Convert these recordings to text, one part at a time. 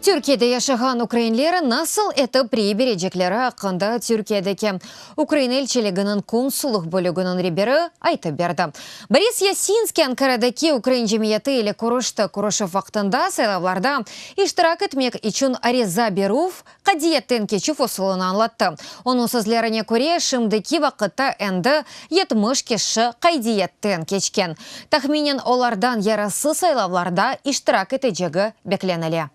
Türkiyede yaşağan ukrainler nasıl etip rey berecekleri aqqında Türkiyedeki Ukraina elçiliginiñ konsullıq bölüginiñ reberi aytıp berdi. Boris Yasinskiy Ankaradaki ukrain cemiyeti ile körüşti. Körüşüv vaqtında saylavlarda iştirak etmek içün ariza berüv, qadiyetten keçüv usulını añlattı. Onıñ sözlerine köre, şimdiki vaqıtta endi 70 kişi qaydiyetten keçken. Tahminen olardan yarısı saylavlarda iştirak etecegi beklenile.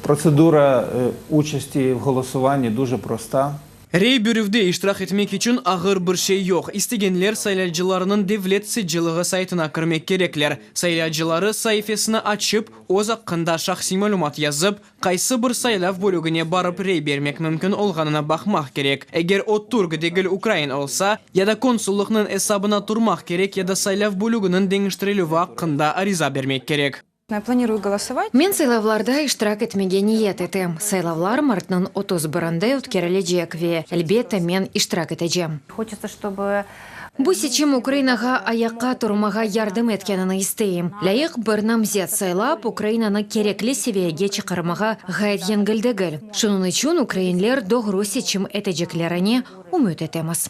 Protsedura uçasti v ğolosuvannyi duje prosta. Rey berüvde iştirak etmek içün ağır bir şey yoq. İstegenler saylaycılarınıñ devlet sıcılığı saytına kirmek kerekler. Saylaycıları saifesini açıp, öz aqqında şahsiy malümat yazıp, qaysı bir saylav bölügine barıp rey bermek mümkün olğanına baqmaq kerek. Eger o türk degil ukrain olsa, ya da konsullıqnıñ esabına turmaq kerek ya da saylav bölüginiñ deñiştirilüvi aqqında ariza bermek kerek. Men saylavlarda iştirak etmege niyet etem. Saylavlar martnıñ 31-nde ötkerilecek ve, elbette, men iştirak etecem. Bu seçim Ukrainağa ayaqqa turmağa yardım etkenini isteyim. Lâyıq bir namzet saylap, Ukrainanı kerekli seviyege çıqarmağa ğayet yengil degil. Şunıñ içün ukrainler doğru seçim eteceklerine ümüt etemiz.